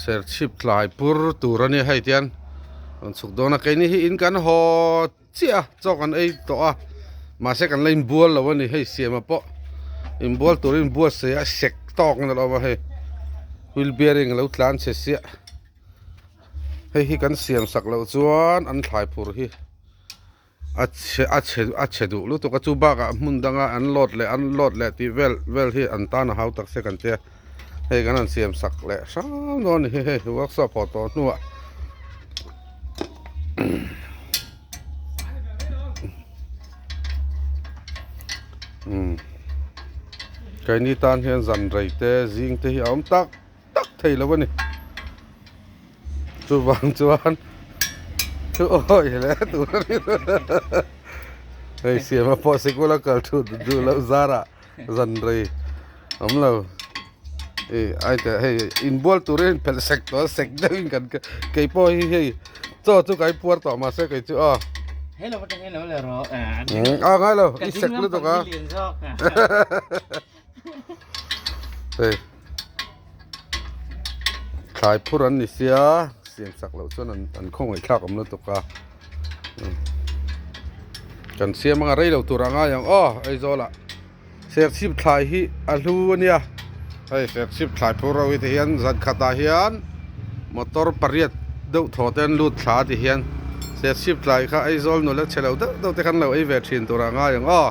Serchhip tlai pur tur a nia hei tian rawn chhuk dawn a keini hi in kan haw chiah a chaw kan ei tawh a mahse kan la inbual lo a ni hei siama pawh inbual turin buatsaih a sek tawk in a lo awm a hei wheel bearing a lo tlan chhe siah hei hi kan siam sak loh chuan an thlai phur hi. A chhe a chhe a chhe duh lutuk a chu bakah hmun danga an load leh an load leh tih vel vel hi an tan a hau tak se kan tia hei kan han siam sak leh hrang dawn a ni hi hei workshop haw tawh hnuah umm keini tan hian zan rei te zing te hi a awm tak tak thei lo a ni chuvang chuan thu awih hle tur a ni hei siama pawh sikul a kal thut duh loh zarah zan rei awm lo ih ai teh hei inbual turin phelh sek tawh a sek deuhin kan kei pawh hi hei chaw chu ka puar tawh mahse kei chu aw a ngai lo i sek lutuk a hei thlai phur an ni sia siam sak loh chuan an an khawngaih thlak awm lutuk a kan siam anga rei lo tur a ngai ang aw Aizawl ah serchhip thlai hi a hlu a nia hei serchhip thlai phur ho hi ti hian zan khat ah hian motor pariat deuh thaw te an lut thla ti hian serchhip thlai kha Aizawl nula chhe lo deuh deuh te khan lo ei ve thin tur a ngai ang aw.